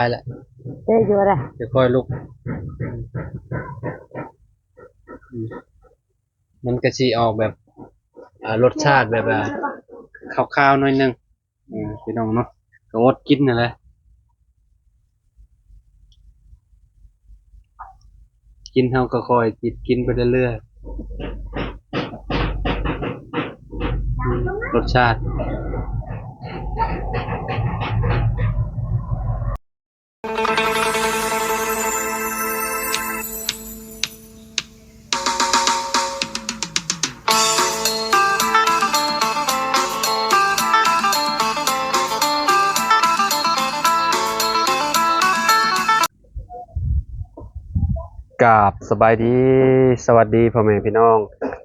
ໄປລະ ເອີ ຢູ່ລະ ຄ່ອຍລຸກ. ອືມ ມັນກະຊິອອກແບບ ອ່າ ລົດຊາດແບບວ່າຄາວໆໜ້ອຍໜຶ່ງ. ເອີ ພີ່ນ້ອງເນາະ ກໍອົດກິນຫັ້ນແຫຼະ ກິນເຮົາກໍຄ່ອຍຈິບກິນໄປເລື້ອຍໆ. ອືມ ລົດຊາດ. ກາບສະບາຍດີ ສະຫວັດດີພໍ່ແມ່ພີ່ນ້ອງ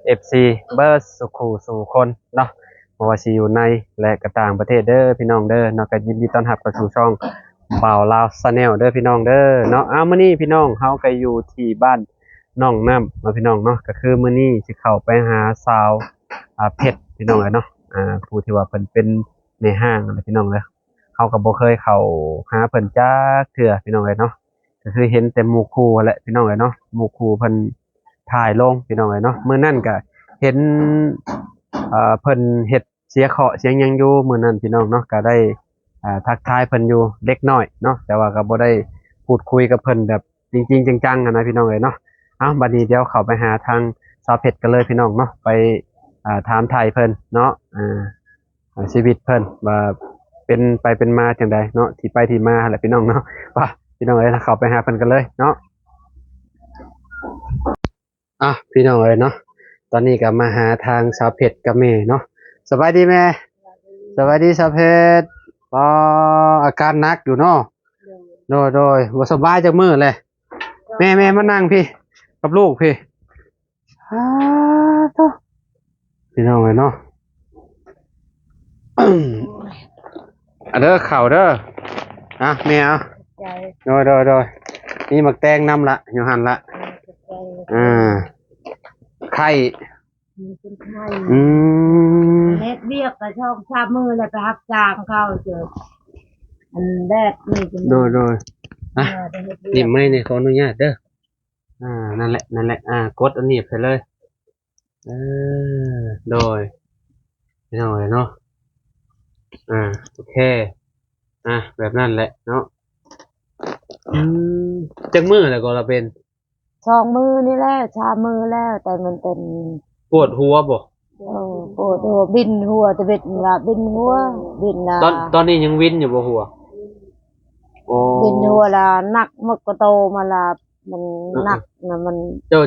ເອັຟຊີ ເບິດສູ່ຄູ່ສູ່ຄົນເນາະ ບໍ່ວ່າຊິຢູ່ໃນ ແລະ ກໍຕ່າງປະເທດເດີພີ່ນ້ອງເດີເນາະ. ກໍຍິນດີຕ້ອນຮັບເຂົ້າສູ່ຊ່ອງບ່າວລາວ Channel ເດີພີ່ນ້ອງເດີເນາະ. ອ້າວ ມື້ນີ້ພີ່ນ້ອງ ເຮົາກໍຢູ່ທີ່ບ້ານໜອງນ້ຳເນາະພີ່ນ້ອງເນາະ. ກໍຄືມື້ນີ້ຊິເຂົ້າໄປຫາສາວ ອ່າ ເພັດພີ່ນ້ອງເອີຍເນາະ ອ່າ ຜູ້ທີ່ວ່າເພິ່ນເປັນແມ່ຮ້າງຫັ້ນແຫຼະພີ່ນ້ອງເອີຍ. ເຮົາກໍບໍ່ເຄີຍເຂົ້າຫາເພິ່ນຈັກເທື່ອພີ່ນ້ອງເອີຍເນາະ. ກໍຄືເຫັນແຕ່ໝູ່ຄູ່ຫັ້ນແຫຼະພີ່ນ້ອງເອີຍເນາະ ໝູ່ຄູ່ເພິ່ນຖ່າຍລົງພີ່ນ້ອງເອີຍເນາະ. ມື້ນັ້ນກໍເຫັນ ເອີ ເພິ່ນເຮັດເສຍເຄາະສຽງຫຍັງຢູ່ມື້ນັ້ນພີ່ນ້ອງເນາະ ກໍໄດ້ ເອີ ທັກທາຍເພິ່ນຢູ່ເລັກນ້ອຍເນາະ ແຕ່ວ່າກໍບໍ່ໄດ້ພູດຄຸຍກັບເພິ່ນແບບຈິງໆຈັງໆຫັ້ນນະພີ່ນ້ອງເອີຍເນາະ. ເອົ້າ ບັດນີ້ດຽວເຂົ້າໄປຫາທາງສາວເພັດກັນເລີຍພີ່ນ້ອງເນາະ ໄປ ເອີ ຖາມໄຖ່ເພິ່ນເນາະ ເອີ ອ່າ ຊີວິດເພິ່ນວ່າເປັນໄປເປັນມາຈັ່ງໃດເນາະ ທີ່ໄປທີ່ມາຫັ້ນແຫຼະພີ່ນ້ອງເນາະ. ໄປພີ່ນ້ອງເອີຍ ເຂົ້າໄປຫາເພິ່ນກັນເລີຍເນາະ. ອ່ະ ພີ່ນ້ອງເອີຍເນາະ ຕອນນີ້ກໍມາຫາທາງສາວເພັດກັບແມ່ເນາະ. ສະບາຍດີແມ່. ສະບາຍດີສາວເພັດ. ອໍ ອາການໜັກຢູ່ເນາະ. ໂດຍ ໂດຍ ບໍ່ສະບາຍຈັກມື້ແຫຼະ. ແມ່ ແມ່ມານັ່ງພີ້ ກັບລູກພີ້. ອ້າໂທ້ ພີ່ນ້ອງເອີຍເນາະ ອາເດີ ເຂົ້າເດີ ອະ ແມ່ເອົາ ໃຈ ໂດຍ ໂດຍ ໂດຍ ມີໝາກແຕງນຳລະ ຢູ່ຫັ້ນລະ ເອີ ຂອບໃຈ ອ່າ ໄຂ້ ມີເປັນໄຂ້ ອືມ ເຮັດວຽກກໍສອງສາມມື້ແລ້ວ ໄປຮັບຈ້າງເຂົາ ເຈີອັນແດດນີ້ ໂດຍ ໂດຍ ອ່ະ ເອີ ໄດ້ເຮັດວຽກ ນີ້ໄມ້ນີ້ ຂໍອະນຸຍາດເດີ. ອ່າ ນັ້ນແຫຼະ ນັ້ນແຫຼະ ອ່າ ກົດອັນນີ້ໃສ່ເລີຍ ເອີ ໂດຍ ພີ່ນ້ອງເອີຍເນາະ ອ່າ ໂອເຄ ອ່າ ແບບນັ້ນແຫຼະເນາະ ອືມ ຈັກມື້ແລ້ວກໍລະເປັນ? ສອງມື້ນີ້ແຫຼະ ສາມມື້ແລ້ວ ແຕ່ມັນເປັນ ປວດຫົວບໍ່? ເອີ ປວດຫົວ ວິນຫົວ ແຕ່ເປັນວ່າວິນຫົວ ວິນລະ ຕອນ ຕອນນີ້ຍັງວິນຢູ່ບໍ່ຫົວ? ໂອ້ ວິນຫົວລະ ໜັກໝົດກະໂຕມາລະ ມັນ ເອີ ໜັກນະ ມັນ ເຈົ້າ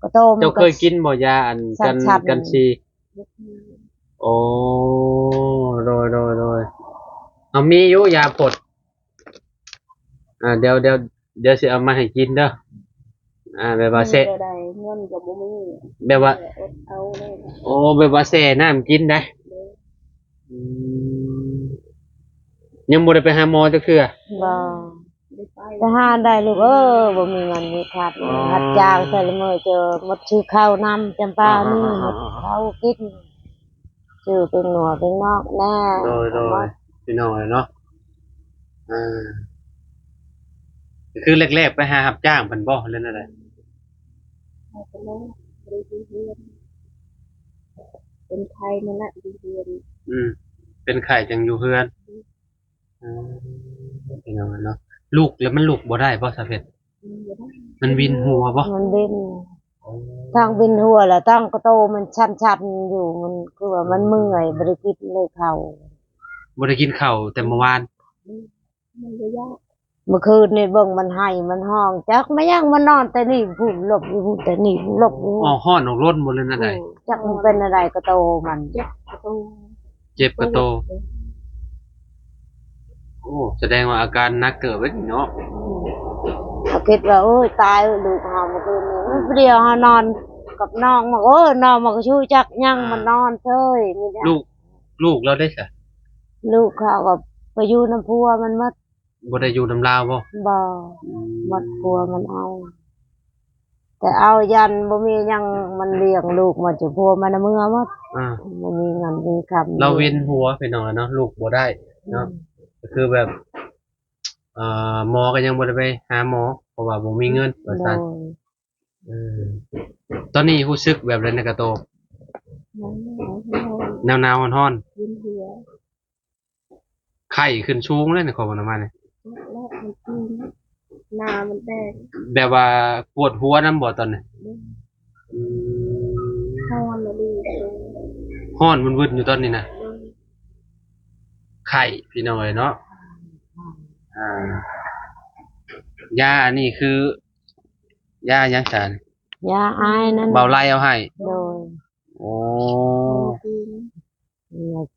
ກະໂຕມັນ ເຈົ້າເຄີຍກິນບໍ່ ຢາອັນ ກັນ ກັນຊີ? ໂອ້ ໂດຍ ໂດຍ ໂດຍ ເຮົາມີຢູ່ຢາພົດ ອ່າ ດຽວ ດຽວ ດຽວຊິເອົາມາໃຫ້ກິນເດີ ອ່າ ແບບວ່າແຊ່ ມີແຕ່ໃດ ເງິນກໍບໍ່ມີ ແບບວ່າ ແຕ່ອົດເອົາເລີຍ ໂອ້ ແບບວ່າແຊ່ນ້ຳກິນໄດ໋ ໂດຍ ອືມ ຍັງບໍ່ໄດ້ໄປຫາໝໍຈັກເທື່ອ? ບໍ່ ໄປຫາໄດ້ລູກເອີຍ ບໍ່ມີເງິນມີຄຳ ຮັບຈ້າງແຕ່ລະມື້ ເຈີໝົດຊື້ເຂົ້ານຳ ຈຳປານີ້ ໝົດເຂົ້າກິນ ຊື້ເປັນໜັວເປັນນອກແນ່ ໂດຍ ໂດຍ ພີ່ນ້ອງເອີຍເນາະ ເອີ ຄືແລກໆໄປຫາຮັບຈ້າງເພິ່ນບໍ່ ຫຼືແນວໃດ? ເປັນໄຂ້ນັ້ນແຫຼະ ຢູ່ເຮືອນ ອືມ ເປັນໄຂ້ຈັ່ງຢູ່ເຮືອນ ອືມ ພີ່ນ້ອງເນາະ ລຸກແລ້ວມັນລຸກບໍ່ໄດ້ບໍ່ ສາວເພັດ? ອືມ ບໍ່ໄດ້ ມັນວິນຫົວບໍ່? ມັນວິນ ໂອ້ ທັງວິນຫົວ ແລະ ທັງກະໂຕມັນສັ່ນໆຢູ່ ມັນຄືວ່າມັນເມື່ອຍ ບໍ່ໄດ້ກິນເລີຍເຂົ້າ ບໍ່ໄດ້ກິນເຂົ້າແຕ່ມື້ວານ ອືມ ມັນບໍ່ຢາກ ເມື່ອຄືນນີ້ເບິ່ງມັນໄຫ້ມັນຮ້ອງ ຈັກມາຫຍັງ ມານອນແຕ່ນີ້ພຸ້ນ ຫຼົບຢູ່ພຸ້ນ ແຕ່ນີ້ພຸ້ນ ຫຼົບຢູ່ ອໍ ຮ້ອນອອກລົນບໍ່ ຫຼືແນວໃດ? ອືມ ຈັກມັນເປັນແນວໃດກະໂຕມັນ ເຈັບກະໂຕ ເຈັບກະໂຕ ໂອ້ ສະແດງວ່າອາການໜັກເກີບເດ້ເນາະ ອືມ ເຮົາຄິດວ່າ ໂອ້ຍ ຕາຍລູກເຮົາ ເມື່ອຄືນນີ້ ອືມ ດຽວເຮົານອນກັບນ້ອງ ມາ ໂອ້ຍ ນ້ອງມັນກໍຮູ້ຈັກຫຍັງ ອ່າ ມັນນອນເຊີຍ ມີແຕ່ ລູກ ລູກລາວເດ້ຊະ? ລູກເຂົາກໍໄປຢູ່ນຳຜົວມັນໝົດ ບໍ່ໄດ້ຢູ່ນຳລາວບໍ່? ບໍ່ ອືມ ໝົດຜົວມັນເອົາ ແຕ່ເອົາຢັນບໍ່ມີຫຍັງ ມັນລ້ຽງລູກໝົດ ເຈົ້າຜົວມັນນະເມືອໝົດ ອ່າ ບໍ່ມີເງິນມີຄຳ ລາວວິນຫົວພີ່ນ້ອງເນາະ ລຸກບໍ່ໄດ້ເນາະ ອືມ ກໍຄືແບບ ເອີ ໝໍກໍຍັງບໍ່ໄດ້ໄປຫາໝໍ ເພາະວ່າບໍ່ມີເງິນວ່າຊັ້ນ. ໂດຍ ເອີ ຕອນນີ້ຮູ້ສຶກແບບໃດໃນກະໂຕ? ໜາວໆ ຮ້ອນໆ ວິນຫົວ ໄຂ້ຂຶ້ນສູງເລີຍນະ ຂໍບອກນຳມານີ້ ແລ້ວມັນ ໜ້າມັນແດງ ແບບວ່າປວດຫົວນຳບໍ່ຕອນນີ້? ໂດຍ ອືມ ຮ້ອນລະເລີຍ ຮ້ອນວຶດໆ ຢູ່ຕອນນີ້ນະ. ໂດຍ ໄຂ້ພີ່ນ້ອງເອີຍເນາະ. ອ່າ ຢາອັນນີ້ຄືຢາຫຍັງຊະ? ຢາອາຍນັ້ນ ເບົາໄລ່ເອົາໃຫ້. ໂດຍ ໂອ້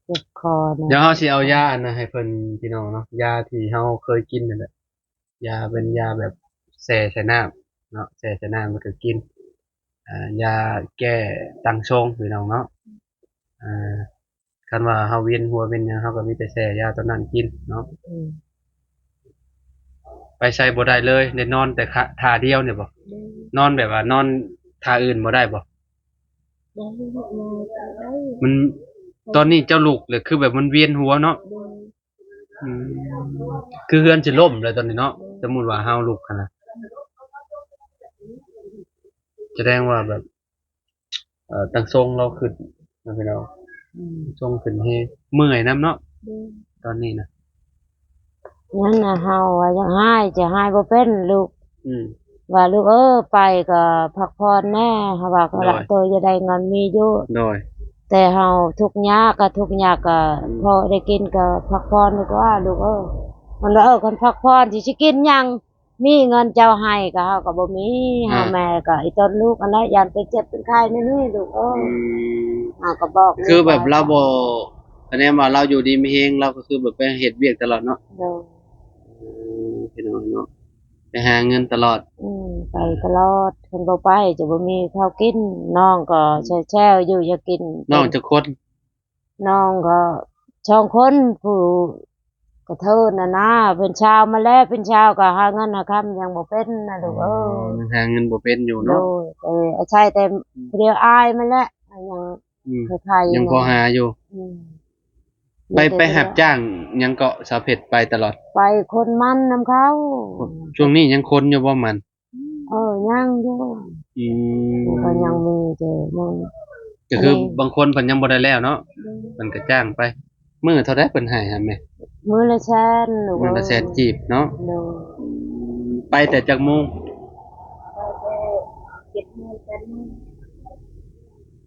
ເຈັບຄໍນະ. ດຽວເຮົາຊິເອົາຢາອັນນັ້ນໃຫ້ເພິ່ນພີ່ນ້ອງເນາະ ຢາທີ່ເຮົາເຄີຍກິນນັ້ນແຫຼະ. ຢາເປັນຢາແບບແຊ່ໃສ່ນ້ຳເນາະ ແຊ່ໃສ່ນ້ຳແລ້ວກໍກິນ ອ່າ ຢາແກ້ຕັງຊົງພີ່ນ້ອງເນາະ. ອ່າ ຄັນວ່າເຮົາວຽນຫົວວຽນຫຍັງ ເຮົາກໍມີແຕ່ແຊ່ຢາຕົວນັ້ນກິນເນາະ. ອືມ ໄປໃສບໍ່ໄດ້ເລີຍ ໄດ້ນອນແຕ່ທ່າດຽວນີ້ບໍ? ໂດຍ ນອນແບບວ່ານອນທ່າອື່ນບໍ່ໄດ້ບໍ? ບໍ່ໄດ້ ມັນ ຕອນນີ້ເຈົ້າລຸກແລ້ວ ຄືແບບມັນວຽນຫົວເນາະ. ໂດຍ ອືມ ຄືເຮືອນຊິລົ້ມແລ້ວຕອນນີ້ເນາະ. ໂດຍ ສົມມຸດວ່າເຮົາລຸກຫັ້ນນະ ສະແດງວ່າແບບ ເອີ ຕັ້ງຊົງລາວຂຶ້ນນະພີ່ນ້ອງ. ອືມ ຊົງຂຶ້ນແຮງ ເມື່ອຍນຳເນາະ. ໂດຍ ຕອນນີ້ນະ ນັ້ນນະ ເຮົາວ່າຢາກຮ້າຍ ຈະຮ້າຍບໍ່ເປັນລູກ. ອືມ ວ່າລູກເອີຍ ໄປກໍພັກຜ່ອນແດ່ ເຮົາວ່າກໍ ໂດຍ ໂຕຢ່າໄດ້ເງິນມີຢູ່. ໂດຍ ແຕ່ເຮົາທຸກຍາກກໍທຸກຍາກກໍ ອືມ ພໍໄດ້ກິນກໍພັກຜ່ອນດີກວ່າລູກເອີຍ. ມັນວ່າ ເອີ ຄັນພັກຜ່ອນຊິ ຊິກິນຫຍັງ? ມີເງິນເຈົ້າໃຫ້ກໍເຮົາກໍບໍ່ມີ. ອ່າ ເຮົາແມ່ກໍອີ່ຕົນລູກຫັ້ນແຫຼະ ຢ້ານເປັນເຈັບເປັນໄຂ້ແນວນີ້ລູກເອີຍ. ອືມ ເຮົາກໍບອກ ຄືແບບລາວບໍ່ ຄະແນນວ່າລາວຢູ່ດີມີແຮງ ລາວກໍຄືແບບໄປເຮັດວຽກຕະຫຼອດເນາະ. ໂດຍ ເອີ ພີ່ນ້ອງເນາະ ໄປຫາເງິນຕະຫຼອດ. ອືມ ໄປຕະຫຼອດ ຄັນບໍ່ໄປຈະບໍ່ມີເຂົ້າກິນ. ນ້ອງກໍ ອືມ ແຊວໆຢູ່ ຢາກກິນ. ນ້ອງຈັກຄົນ? ນ້ອງກໍສອງຄົນ ຜູ້ກະເທີນນະນາ ເປັນຊາວມາແລ້ວ ເປັນຊາວກໍຫາເງິນຫາຄຳຍັງບໍ່ເປັນນະລູກເອີຍ. ອໍ ຍັງຫາເງິນບໍ່ເປັນຢູ່ເນາະ. ໂດຍ ເອີ ອາໄສແຕ່ ອືມ ຜູ້ດຽວອ້າຍມາແລ້ວ ຍັງ ອືມ ຂາຍໆ ຍັງພໍຫາຢູ່. ອືມ ໄປ ໄປຮັບຈ້າງຫຍັງເກາະ ສາວເພັດ ໄປຕະຫຼອດ? ໄປຂົນມັນນຳເຂົາ. ຊ່ວງນີ້ຍັງຂົນຢູ່ບໍ່ມັນ? ເອີ ຍັງຢູ່. ອືມ ມັນກໍຍັງມີແຕ່ຍັງ ກໍຄື ອັນນີ້ ບາງຄົນເພິ່ນຍັງບໍ່ໄດ້ແລ້ວເນາະ. ໂດຍ ເພິ່ນກໍຈ້າງໄປ. ມື້ເທົ່າໃດເພິ່ນໃຫ້ຫັ້ນແມ່? ມື້ລະແສນລູກເອີຍ. ມື້ລະແສນກີບເນາະ. ໂດຍ ອືມ ໄປແຕ່ຈັກໂມງ? ໄປແຕ່ເຈັດໂມງ ແປດໂມງ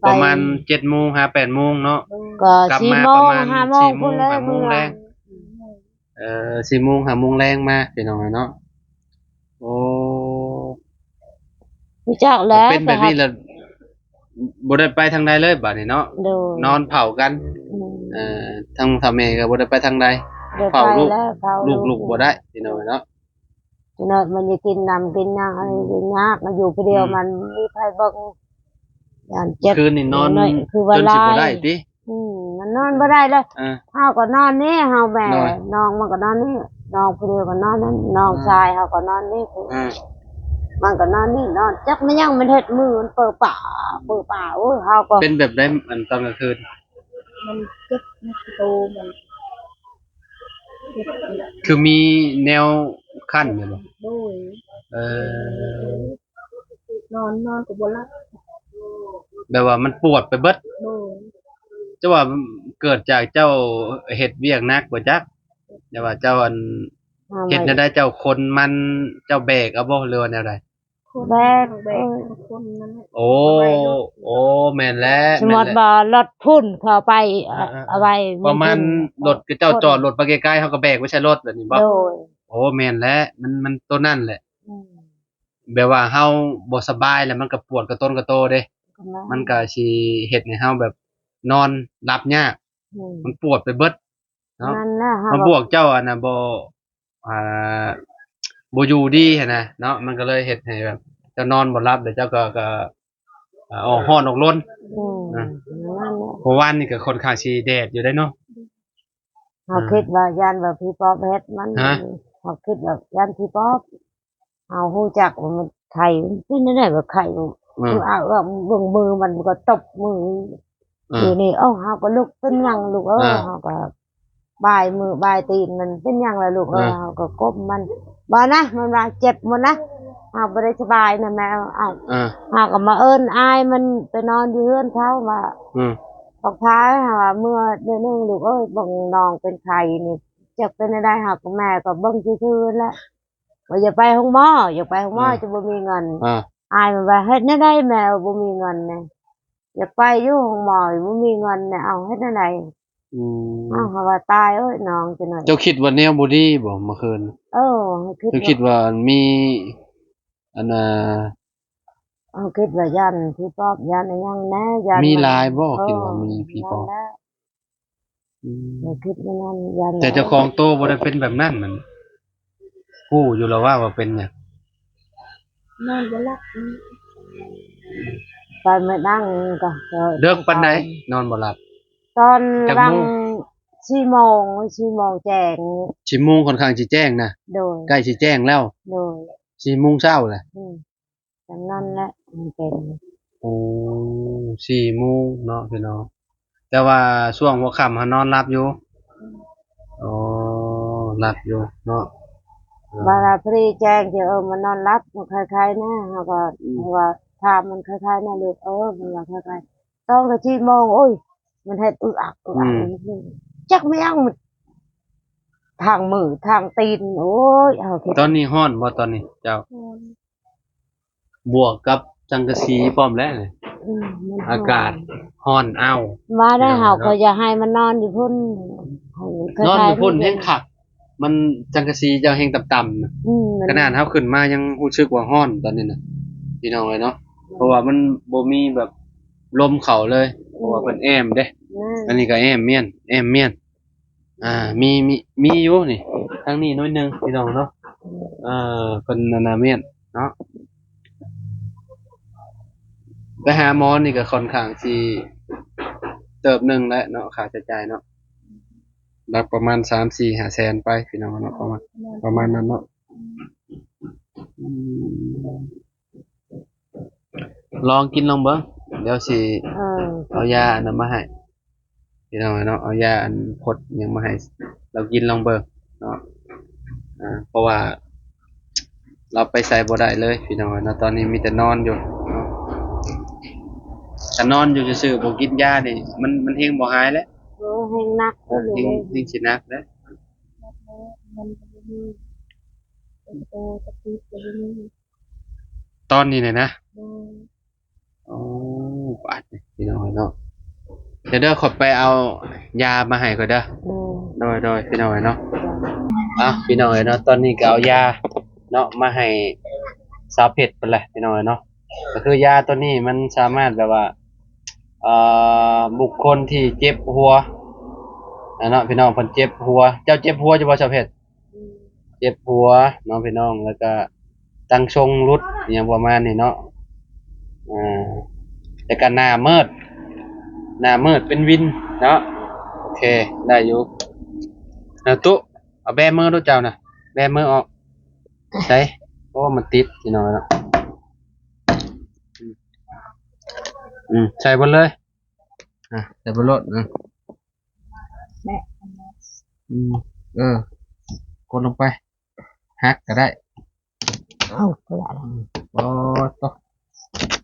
ປະມານ ໄປ ເຈັດໂມງຫາແປດໂມງເນາະ. ໂດຍ ກໍ ກັບມາ ສີ່ໂມງ ປະມານ ຫ້າໂມງ ສີ່ໂມງ ພຸ້ນແຫຼະ ຫ້າໂມງແລງ. ເອີ ສີ່ໂມງ ຫ້າໂມງແລງມາ ພີ່ນ້ອງເອີຍເນາະ. ໂອ້ ຮູ້ຈັກແລ້ວ ເປັນແບບນີ້ແລ້ວ ບໍ່ໄດ້ໄປທາງໃດເລີຍບາດນີ້ເນາະ. ໂດຍ ນອນເຝົ້າກັນ. ອືມ ເອີ ທາງພໍ່ແມ່ກໍບໍ່ໄດ້ໄປທາງໃດ ເຝົ້າລູກ ເຝົ້າລູກ ລູກບໍ່ໄດ້ ພີ່ນ້ອງເອີຍເນາະ. ພີ່ນ້ອງມັນຈະກິນນ້ຳກິນຫຍັງ ອືມ ອັນນີ້ຍາກ ມາຢູ່ຜູ້ດຽວ ອືມ ມັນມີໃຜເບິ່ງ ຢ້ານເຈັບ. ຄືນນີ້ນອນ ຄືວ່າ ຈົນຊິບໍ່ໄດ້ຕິ? ອືມ ມັນນອນບໍ່ໄດ້ເລີຍ. ເອີ ເຮົາກໍນອນນີ້ ເຮົາແມ່ ໂດຍ ນ້ອງມັນກໍນອນນີ້ ນ້ອງຜູ້ດຽວກໍນອນນັ້ນ ນ້ອງ ເອີ ຊາຍເຮົາກໍນອນນີ້. ເອີ ມັນກໍນອນນີ້ ນອນຈັກແມ່ນຫຍັງ ມັນເຮັດມືມັນເປີປາ ເປີປາ. ໂອ້ຍ ເຮົາກໍ ເປັນແບບໃດ ອັນຕອນກາງຄືນ? ມັນເຈັບໃນໂຕມັນ ເຈັບ ຄືມີແນວຄັນຢູ່ບໍ່? ໂດຍ ເອີ ນອນ ນອນກໍບໍ່ຫຼັບ ແບບວ່າມັນປວດໄປເບິດ. ໂດຍ ຈະວ່າເກີດຈາກເຈົ້າເຮັດວຽກໜັກບໍ່ຈັກ ແຕ່ວ່າເຈົ້າ ອັນ ເຮັດແນວໃດ ເຈົ້າຂົນມັນ ເຈົ້າແບກເອົາບໍ່ ຫຼືວ່າແນວໃດ? ແບກ ແບກ ເອີ ຄົນນັ້ນແຫຼະ ໂອ້ ເອົາໄວ້ລົດ. ໂອ້ ແມ່ນແລ້ວ ສົມມຸດວ່າລົດພຸ້ນເຂົ້າໄປ ເອີ ເອົາໄວ້ ປະມານລົດ ເຂົາເຈົ້າຈອດລົດໄປໄກໆ ເຮົາກໍແບກໄປໃສ່ລົດແບບນີ້ບໍ່? ໂດຍ ໂອ້ ແມ່ນແລ້ວ ມັນ ມັນໂຕນັ້ນແຫຼະ. ອືມ ແບບວ່າເຮົາບໍ່ສະບາຍແລ້ວ ມັນກໍປວດກະຕົນກະໂຕເດ້ ມັນກໍຊິເຮັດໃຫ້ເຮົາແບບນອນຫຼັບຍາກ. ອືມ ມັນປວດໄປເບິດເນາະ. ນັ້ນແຫຼະ ມາບວກເຈົ້າອັນນ່ະບໍ່ ອ່າ ບໍ່ຢູ່ດີຫັ້ນນະເນາະ ມັນກໍເລີຍເຮັດໃຫ້ແບບເຈົ້ານອນບໍ່ຫຼັບ ແລ້ວເຈົ້າກໍ ກໍ ອ່າ ອອກຮ້ອນອອກລົນ. ອືມ ນະ ນັ້ນແຫຼະ ເມື່ອວານນີ້ກໍຄ່ອນຂ້າງຊິແດດຢູ່ເດ້ເນາະ. ເຮົາ ອ່າ ຄິດວ່າຢ້ານວ່າຜີປອບເຮັດມັນ. ຮະ? ເຮົາຄິດວ່າຢ້ານຜີປອບ. ເຮົາຮູ້ຈັກວ່າມັນໄຂ້ ມັນເປັນແນວໃດວ່າໄຂ້ ອືມ ຄືເອົາເບິ່ງມືມັນ ມັນກໍຕົບມື ອ່າ ຢູ່ນີ້. ເອົ້າ ເຮົາກໍລຸກເປັນຫຍັງລູກເອີຍ ອ່າ ເຮົາກໍ ບາຍມືບາຍຕີນມັນ ເປັນຫຍັງລະລູກເອີຍ? ເຮົາກໍກົ້ມມັນ ບໍ່ນະ ມັນວ່າເຈັບໝົດນະ ເຮົາບໍ່ໄດ້ສະບາຍນະແມ່. ເອົາ ເຮົາກໍມາເອີ້ນອ້າຍມັນໄປນອນຢູ່ເຮືອນເຂົາວ່າ ອືມ ບັກພາຍ ເຮົາວ່າເມື່ອເດືອນໜຶ່ງລູກເອີຍ ເບິ່ງນ້ອງເປັນໄຂ້ນີ້ ຈັກເປັນແນວໃດ ເຮົາກັບແມ່ກໍເບິ່ງຊື່ໆແຫຼະ ວ່າຢ່າໄປໂຮງໝໍ ຢາກໄປໂຮງໝໍ ເອີ ຈະບໍ່ມີເງິນ. ເອີ ອ້າຍມັນວ່າ ເຮັດແນວໃດແມ່ບໍ່ມີເງິນນະ? ຢາກໄປຢູ່ໂຮງໝໍ ບໍ່ມີເງິນນະ ເອົາເຮັດແນວໃດ? ອືມ ເອົາ ເຮົາວ່າຕາຍເອີຍນ້ອງ ຈັ່ງໃດ ເຈົ້າຄິດວ່າແນວບໍ່ດີບໍ່ເມື່ອຄືນ? ເອີ ເຮົາຄິດ ເຈົ້າຄິດວ່າມີ ອັນນ່າ ເຮົາຄິດວ່າຢ້ານຜີປອບ ຢ້ານອີ່ຫຍັງແດ່ ຢ້ານ ມີຫຼາຍບໍ່? ເອີ ຄິດວ່າມີຜີປອບ ອືມ ເຮົາຄິດວ່ານັ້ນ ຢ້ານ ແຕ່ເຈົ້າຂອງໂຕບໍ່ໄດ້ເປັນແບບນັ້ນ ມັນຮູ້ຢູ່ແລ້ວວ່າ ວ່າເປັນຫຍັງ? ນອນບໍ່ຫຼັບ ໄປມື້ນັ້ນກໍ ເດິກປານໃດ ນອນບໍ່ຫຼັບ? ຕອນ ຈັກໂມງ? ຫຼັງສີ່ໂມງ ສີ່ໂມງແຈ້ງ ສີ່ໂມງຂ້ອນຂ້າງຊິແຈ້ງນະ. ໂດຍ ໃກ້ຊິແຈ້ງແລ້ວ. ໂດຍ ສີ່ໂມງເຊົ້າລະ. ອືມ ຈັ່ງນັ້ນແຫຼະ ມັນເປັນ. ໂອ້ ສີ່ໂມງເນາະພີ່ນ້ອງ ແຕ່ວ່າຊ່ວງຫົວຄ່ຳຫັ້ນນອນຫຼັບຢູ່. ອືມ ໂອ້ ຫຼັບຢູ່ເນາະ. ເອີ ບາດລະພໍດີແຈ້ງເຈົ້າ ເອີ ມັນນອນຫຼັບ ມັນໄຄໆນະ ເຮົາກໍ ອືມ ເຮົາວ່າຖາມມັນໄຄໆນະລູກເອີຍ ມັນວ່າໄຄໆ ຕອນກໍສີ່ໂມງ ໂອ້ຍ ມັນເຮັດອຶກອັກອຶກອັກ ອືມ ຈັກແມ່ນຫຍັງ ທາງມືທາງຕີນ ໂອ້ຍ ເຮົາຄິດ. ຕອນນີ້ຮ້ອນບໍ່ຕອນນີ້ເຈົ້າ? ຮ້ອນ ບວກກັບສັງກະສີພ້ອມແລ້ວນີ້ ອືມ ມັນຮ້ອນ ອາກາດຮ້ອນອ້າວ ວ່າແລ້ວເຮົາກໍຢາກໃຫ້ມັນນອນຢູ່ພຸ້ນ ໃຫ້ມັນ ນອນຢູ່ພຸ້ນແຮງຄັກ ມັນ ສັງກະສີເຈົ້າແຮງຕ່ຳໆນະ. ອືມ ຂະໜາດເຮົາຂຶ້ນມາຍັງຮູ້ສຶກວ່າຮ້ອນຕອນນີ້ນະ ພີ່ນ້ອງເອີຍເນາະ ເພາະວ່າມັນບໍ່ມີແບບລົມເຂົ້າເລີຍ ເພາະວ່າເພິ່ນແອ້ມເດ້. ແມ່ນ ອັນນີ້ກໍແອ້ມມ້ຽນ ແອ້ມມ້ຽນ. ອ່າ ມີ ມີ ມີຢູ່ນີ້ ທາງນີ້ໜ້ອຍໜຶ່ງພີ່ນ້ອງເນາະ. ເອີ ເພິ່ນອັນນ່າ ມ້ຽນເນາະ ໄປຫາໝໍນີ້ກໍຂ້ອນຂ້າງຊິເຕີບໜຶ່ງແຫຼະເນາະ ຄ່າໃຊ້ຈ່າຍເນາະ ຫຼັກປະມານສາມສີ່ຫ້າແສນໄປພີ່ນ້ອງເນາະ ປະມານ ປະມານນັ້ນເນາະ. ອືມ ລອງກິນລອງເບິ່ງ ດຽວຊິ ເອີ ເອົາຢາອັນນັ້ນມາໃຫ້ ພີ່ນ້ອງເອີຍເນາະ ເອົາຢາອັນພົດຫຍັງມາໃຫ້ລາວກິນລອງເບິ່ງເນາະ. ອ່າ ເພາະວ່າລາວໄປໃສບໍ່ໄດ້ເລີຍພີ່ນ້ອງເອີຍເນາະ ຕອນນີ້ມີແຕ່ນອນຢູ່ເນາະ. ຖ້ານອນຢູ່ຊື່ໆ ບໍ່ກິນຢານີ້ ມັນ ມັນແຮງບໍ່ຫາຍແຫຼະ. ໂອ້ ແຮງໜັກ ເອີ ແຮງ ແຮງຊິໜັກເດ້. ມັນກໍບໍ່ມີ ເປັນໂຕ ສະຕິກະບໍ່ມີ ຕອນນີ້ແຫຼະນະ. ໂດຍ ໂອ້ ບາດນີ້ພີ່ນ້ອງເອີຍເນາະ ດຽວເດີ ຂ້ອຍໄປເອົາຢາມາໃຫ້ຂ້ອຍເດີ. ໂດຍ ໂດຍ ໂດຍ ພີ່ນ້ອງເອີຍເນາະ. ເອົາ ພີ່ນ້ອງເອີຍເນາະ ຕອນນີ້ກໍເອົາຢາເນາະ ມາໃຫ້ສາວເພັດເພິ່ນແຫຼະ ພີ່ນ້ອງເອີຍເນາະ. ກໍຄືຢາຕົວນີ້ມັນສາມາດແບບວ່າ ເອີ ບຸກຄົນທີ່ເຈັບຫົວ ອາ ເນາະ ພີ່ນ້ອງ ເພິ່ນເຈັບຫົວ. ເຈົ້າເຈັບຫົວຢູ່ບໍ່ ສາວເພັດ? ເຈັບຫົວເນາະພີ່ນ້ອງ ແລ້ວກະຕັ້ງຊົງຫຼຸດ ອີ່ຫຍັງປະມານນີ້ເນາະ. ອ່າ ແລ້ວກະໜ້າມືດ ໜ້າມືດເປັນວິນເນາະ. ໂອເຄ ໄດ້ຢູ່. ເອົາຕຸ ເອົາແບມືດູເຈົ້ານະ ແບມືອອກ. ໃສ່ ໂອ້ ມັນຕິດພີ່ນ້ອງເນາະ. ອືມ ໃສ່ເບິດເລີຍ. ອ່ະ ໃສ່ເບິດໂລດ. ອືມ ແບະ ອືມ ເອີ ກົດລົງໄປ ຫັກກໍໄດ້. ເອົາ ໂອ້ ໂອ້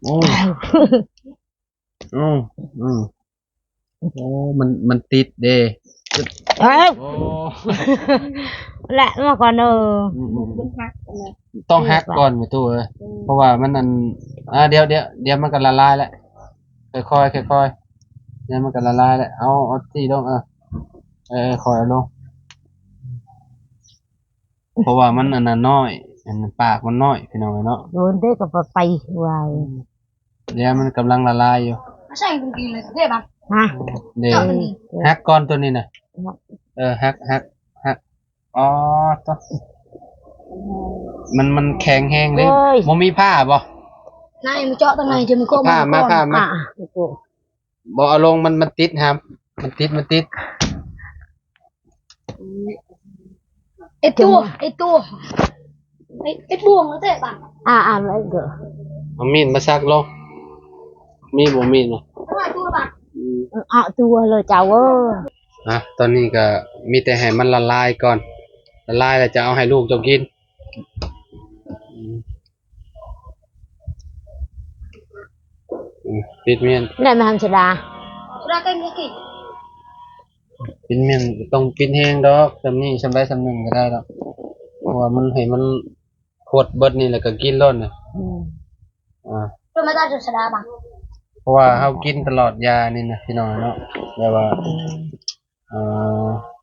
ໂອ້ ອືມ ອືມ ໂອ້ ມັນ ມັນຕິດເດ້. ເອີ ໂອ້ ແລະມາກ່ອນເດີ. ອືມ ອືມ ອືມ ມັນຫັກນະ ຕ້ອງຫັກກ່ອນແມ່ຕູ້ເອີຍ. ອືມ ເພາະວ່າມັນອັນ ອ່າ ດຽວ ດຽວ ດຽວມັນກໍລະລາຍແຫຼະ. ຄ່ອຍໆ ຄ່ອຍໆ ດຽວມັນກໍລະລາຍແຫຼະ. ເອົາ ເອົາທີ່ລົງ ເອີ ເອີ ຄ່ອຍເອົາລົງ ເພາະວ່າມັນອັນນັ້ນນ້ອຍ ອັນປາກມັນນ້ອຍ ພີ່ນ້ອງເອີຍເນາະ. ໂດນເດ້ກໍໄປໄວ ດຽວມັນກຳລັງລະລາຍຢູ່. ໃສ່ກາງເກງເລີຍເດ້ບັງ ຮະ ເດ້ ເຈົ້າຕົວນີ້ ຫັກກ່ອນຕົວນີ້ນະ. ເອີ ຫັກ ຫັກ ຫັກ. ອໍ ໂຕ ມັນ ມັນແຂງແຮງເດ້. ໂອ້ຍ ບໍ່ມີຜ້າບໍ່? ນາຍມາເຈາະຕົງໃນ ຈະມີກອງ ຜ້າມາ ຜ້າມາ. ອ່າ ບໍ່ເອົາລົງ ມັນ ມັນຕິດຫຳ ມັນຕິດ ມັນຕິດ. ເອັດຕົວ ເອັດຕົວ ເອັດ ເອັດບ່ວງແລ້ວແຕະບັງ. ອ່າ ອ່າ ເອົາມີດມາສັກລົງ ມີບໍ່ມີດນະ? ເອົາຕົວບັງ ອືມ ເອົາຕົວເລີຍເຈົ້າເອີຍ. ອ່ະ ຕອນນີ້ກໍມີແຕ່ໃຫ້ມັນລະລາຍກ່ອນ ລະລາຍແລ້ວຈະເອົາໃຫ້ລູກເຈົ້າກິນ. ອືມ ປິດມ້ຽນ ໄດ້ມາຫັ້ນສະດາ ປິດມ້ຽນ ບໍ່ຕ້ອງປິດແຮງດອກ ສ່ຳນີ້ ສ່ຳໃດສ່ຳໜຶ່ງກໍໄດ້ດອກ ເພາະວ່າມັນ ໃຫ້ມັນ ຂວດເບິດນີ້ແລ້ວກໍກິນໂລດນະ. ອືມ ອ່າ ເພາະວ່າເຮົາກິນຕະຫຼອດຢານີ້ນະ ພີ່ນ້ອງເນາະ ແບບວ່າ ອືມ ເອີ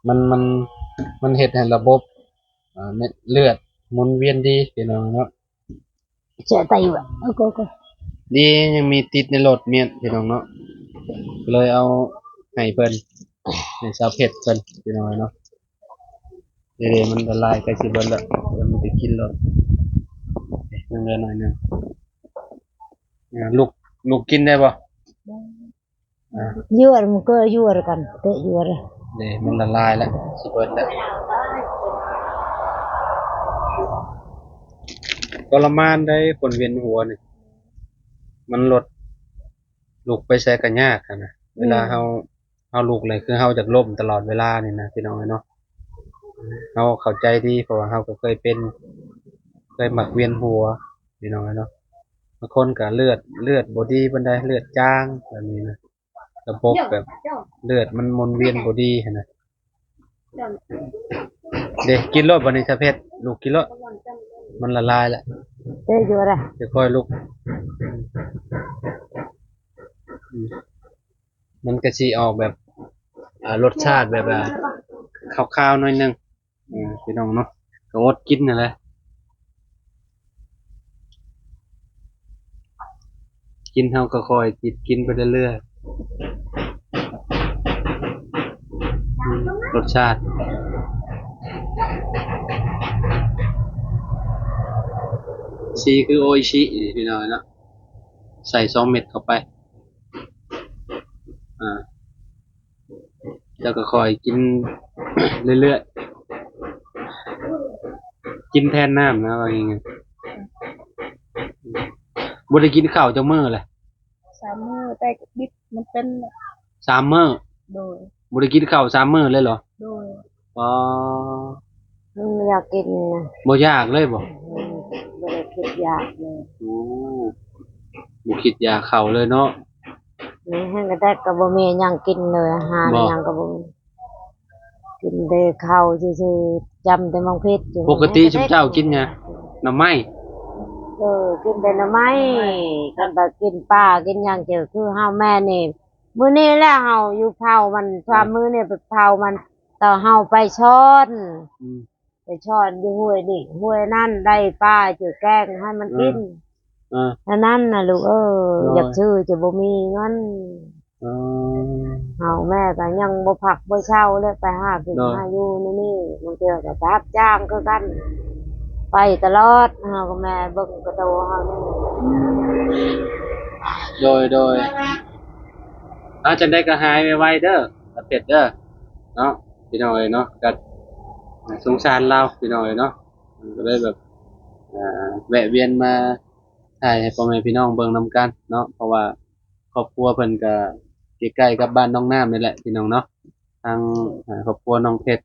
ມັນ ມັນ ມັນເຮັດໃຫ້ລະບົບ ອ່າ ເລືອດໝູນວຽນດີ ພີ່ນ້ອງເນາະ. ເສຍໄຕວະ ໂອເຄ ໂອເຄ ດີຍັງມີຕິດໃນລົດມ້ຽນ ພີ່ນ້ອງເນາະ ກໍເລີຍເອົາໃຫ້ເພິ່ນ ໃຫ້ສາວເພັດເພິ່ນ ພີ່ນ້ອງເນາະ. ເດ ມັນລະລາຍໃກ້ຊິເບິດແລ້ວ ມັນໄດ້ກິນແລ້ວ ຍັງເຫຼືອໜ້ອຍໜຶ່ງ. ອ່າ ລູກ ລູກກິນໄດ້ບໍ່? ໄດ້ ອ່າ ຢວນ ມັນກໍຢວນກັນ ເຕະຢວນ ເດ ມັນລະລາຍແລ້ວ ຊິເບິດແລ້ວ. ທໍລະມານໄດ໋ ຄົນວຽນຫົວນີ້ ມັນລົດ ລຸກໄປໃສກໍຍາກຫັ້ນນະ ເວລາເຮົາ ເຮົາລຸກເລີຍ ຄືເຮົາຢາກລົ້ມຕະຫຼອດເວລານີ້ນະ ພີ່ນ້ອງເອີຍເນາະ. ເຮົາເຂົ້າໃຈດີ ເພາະວ່າເຮົາກໍເຄີຍເປັນ ເຄີຍມັກວຽນຫົວ ພີ່ນ້ອງເອີຍເນາະ. ບາງຄົນກໍເລືອດ ເລືອດບໍ່ດີປານໃດ ເລືອດຈາງແບບນີ້ນະ ລະບົບແບບເລືອດມັນໝູນວຽນບໍ່ດີຫັ້ນນະ. ເດ້ ກິນໂລດບັດນີ້ຊາເພັດ ລູກກິນໂລດ ມັນລະລາຍແລ້ວ ເອີ ຢູ່ລະ ຄ່ອຍໆ ລູກ. ອືມ ມັນກະຊິອອກແບບ ອ່າ ລົດຊາດແບບວ່າຄາວໆ ໜ້ອຍໜຶ່ງ ເອີ ພີ່ນ້ອງເນາະ ກໍອົດກິນຫັ້ນແຫຼະ ກິນເຮົາກໍຄ່ອຍກິນ ກິນໄປເລື້ອຍໆ ອືມ ລົດຊາດ ສີຄືໂອອິຊິ ພີ່ນ້ອງເນາະ. ໃສ່ສອງເມັດເຂົ້າໄປ ອ່າ ແລ້ວກໍຄ່ອຍກິນເລື້ອຍໆ ກິນແທນນ້ຳນະ ວ່າງ່າຍໆ. ບໍ່ໄດ້ກິນເຂົ້າຈັກມື້ແຫຼະ? ສາມມື້ ແຕ່ບິດມັນເປັນ ສາມມື້? ໂດຍ ບໍ່ໄດ້ກິນເຂົ້າສາມມື້ເລີຍເຫລອ? ໂດຍ ອໍ ມັນບໍ່ຢາກກິນນະ ບໍ່ຢາກເລີຍບໍ່? ອືມ ບໍ່ໄດ້ຄິດຢາກເລີຍ ໂອ້ ບໍ່ຄິດຢາກເຂົ້າເລີຍເນາະ ແມ່ນ ແຮງກະແດກກໍບໍ່ມີຫຍັງກິນເລີຍ ອາຫານຫຍັງກໍບໍ່ມີ ກິນແຕ່ເຂົ້າຊື່ໆ ຈຳແຕ່ໝາກເຜັດຢູ່. ປົກກະຕິຊຸມເຈົ້າກິນຫຍັງ? ໜໍ່ໄມ້ ເອີ ກິນແຕ່ໜໍ່ໄມ້ ຄັນໄປກິນປາກິນຫຍັງເຈີ ຄືເຮົາແມ່ນີ້ ມື້ນີ້ແຫຼະເຮົາຢູ່ເຜົາມັນ ສາມມື້ນີ້ໄປເຜົາມັນ ຕອນເຮົາໄປຊ້ອນ ອືມ ໄປຊ້ອນຢູ່ຫ້ວຍນີ້ຫ້ວຍນັ້ນ ໄດ້ປາຈະແກງໃຫ້ມັນກິນ ເອີ ເທົ່ານັ້ນນະລູກເອີຍ ໂດຍ ຢາກຊື້ຈະບໍ່ມີເງິນ ເອີ ເຮົາແມ່ກໍຍັງບໍ່ພັກບໍ່ເຊົາເລີຍ ໄປຫາກິນ ໂດຍ ຫາຢູ່ໃນນີ້ ບາງເທື່ອກໍໄປຮັບຈ້າງຄືກັນ ໄປຕະຫຼອດ ເຮົາກັບແມ່ເບິ່ງກະໂຕເຮົານີ້ ອືມ ໂດຍ ໂດຍ. ອ່າ ຈັ່ງໃດກໍຫາຍໄວໆເດີ ຕາເພັດເດີ ເນາະ ພີ່ນ້ອງເອີຍເນາະ ກໍສົງສານລາວ ພີ່ນ້ອງເອີຍເນາະ ກໍເລີຍແບບ ອ່າ ແວະວຽນມາຖ່າຍໃຫ້ພໍ່ແມ່ພີ່ນ້ອງເບິ່ງນຳກັນເນາະ ເພາະວ່າຄອບຄົວເພິ່ນກໍໃກ້ໆກັບບ້ານໜອງນ້ຳນີ້ແຫຼະ ພີ່ນ້ອງເນາະ ທາງ ອ່າ ຄອບຄົວນ້ອງເພັດ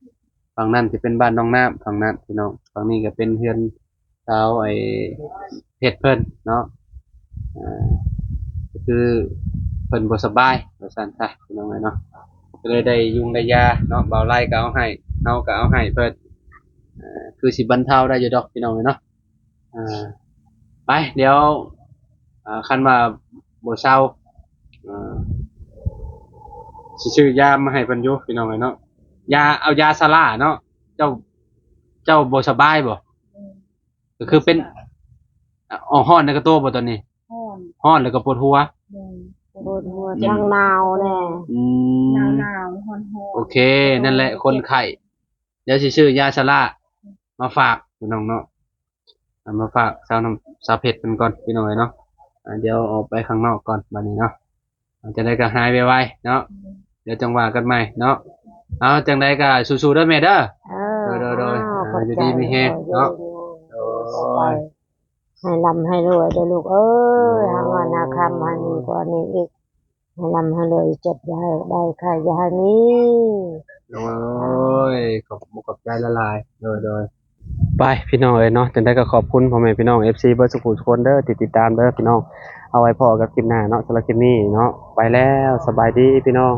ຝັ່ງນັ້ນຊິເປັນບ້ານໜອງນ້ຳ ຝັ່ງນັ້ນ ພີ່ນ້ອງ ຝັ່ງນີ້ກໍເປັນເຮືອນ ສາວໄອ້ເພັດເພິ່ນເນາະ ອ່າ ກໍຄືເພິ່ນບໍ່ສະບາຍວ່າຊັ້ນຊະ ພີ່ນ້ອງເອີຍເນາະ ກໍເລີຍໄດ້ຍຸງໄດ້ຢາເນາະ ບ່າວໄລກໍເອົາໃຫ້ ເຮົາກໍເອົາໃຫ້ເພິ່ນ ອ່າ ຄືຊິບັນເທົາໄດ້ຢູ່ດອກ ພີ່ນ້ອງເອີຍເນາະ ອ່າ ໄປ ດຽວ ອ່າ ຄັນວ່າບໍ່ເຊົາ ອ່າ ຊິຊື້ຢາມາໃຫ້ເພິ່ນຢູ່ ພີ່ນ້ອງເອີຍເນາະ ຢາ ເອົາຢາຊາລາເນາະ ເຈົ້າ ເຈົ້າບໍ່ສະບາຍບໍ່? ກໍຄືເປັນ ອາ ຮ້ອນໃນກະໂຕບໍ່ຕອນນີ້? ຮ້ອນ ຮ້ອນແລ້ວກໍປວດຫົວ? ໂດຍ ປວດຫົວ ອືມ ທັງໜາວແດ່ ອືມ ໜາວໆ ຮ້ອນໆ ໂອເຄ ນັ້ນແຫຼະ ຄົນໄຂ້ ດຽວຊິຊື້ຢາຊາລາມາຝາກພີ່ນ້ອງເນາະ ເອົາມາຝາກສາວນ້ຳ ສາວເພັດເພິ່ນກ່ອນ ພີ່ນ້ອງເອີຍເນາະ ອ່າ ດຽວອອກໄປຂ້າງນອກກ່ອນບາດນີ້ເນາະ. ຈັ່ງໃດກໍຫາຍໄວໆເນາະ ດຽວຈັ່ງວ່າກັນໃໝ່ເນາະ. ເອົາ ຈັ່ງໃດກໍສູ້ໆເດີແມ່ເດີ. ເອີ ໂດຍໆ ເອົາ ອ່າ ຂອບໃຈ ຢູ່ດີມີແຮງເນາະ. ໂດຍ ໃຫ້ລ່ຳໃຫ້ລວຍເດີລູກເອີຍ. ໂດຍ ຫາເງິນຫາຄຳໃຫ້ມີກວ່ານີ້ອີກ ໃຫ້ລ່ຳໃຫ້ລວຍ ເຈັບຢ່າໃຫ້ໄດ້ ໄຂ້ຢ່າໃຫ້ມີ. ໂອ້ຍ ຂອບ ຂອບໃຈຫຼາຍໆ ໂດຍ ໂດຍ. ໄປພີ່ນ້ອງເອີຍເນາະ ຈັ່ງໃດກໍຂອບຄຸນພໍ່ແມ່ພີ່ນ້ອງ ເອັຟຊີ ເບິດສູ່ຜູ້ທຸກຄົນເດີ ທີ່ຕິດຕາມເດີພີ່ນ້ອງ. ເອົາໄວ້ພໍ້ກັບຄລິບໜ້າເນາະ ສຳລັບຄລິບນີ້ເນາະ ໄປແລ້ວ ສະບາຍດີພີ່ນ້ອງ.